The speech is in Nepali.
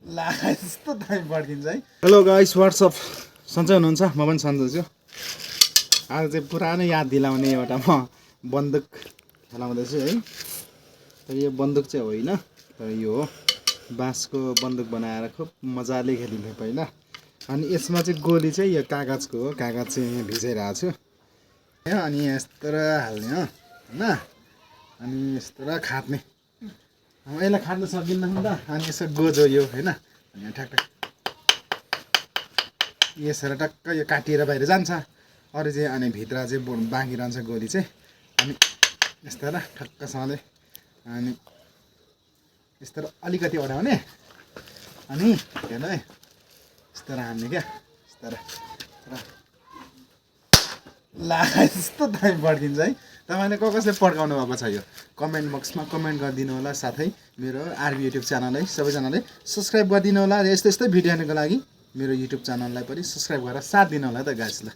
ला यस्तो दामी पड्किन्छ है। हेलो गाइस, व्हाट्सअप, सन्चै हुनुहुन्छ? म पनि सन्चै छु। आज चाहिँ पुरानो याद दिलाउने एउटा म बन्दुक खेलाउँदैछु है। तर यो बन्दुक चाहिँ होइन, तर यो हो बाँसको बन्दुक बनाएर खुब मजाले खेलिन्थ्यो पहिला। अनि यसमा चाहिँ गोली चाहिँ यो कागजको हो, कागज चाहिँ यहाँ भिजाइरहेको छु अनि यस्तो हाल्ने हो होइन, अनि यस्तो खाट्ने। यसलाई खाट्न सकिन्न नि त, अनि यसो गोजो यो होइन, अनि ठ्याक्क यसरी टक्क यो काटिएर बाहिर जान्छ। अरू चाहिँ अनि भित्र चाहिँ बाँकी रहन्छ गोली चाहिँ। अनि यस्तो र ठक्कसँगले अनि यस्तो अलिकति ओढाउने अनि हेर्नु है यस्तो हान्ने क्या, यस्तो ला यस्तो दामी पड्किन्छ है। तपाईँले कसले पड्काउनु भएको छ यो कमेन्ट बक्समा कमेन्ट गरिदिनु होला। साथै मेरो आरबी युट्युब च्यानल है सबैजनाले सब्सक्राइब गरिदिनु होला। र यस्तै भिडियो हेर्नुको लागि मेरो युट्युब च्यानललाई पनि सब्सक्राइब गरेर साथ दिनु होला त गाइस ल।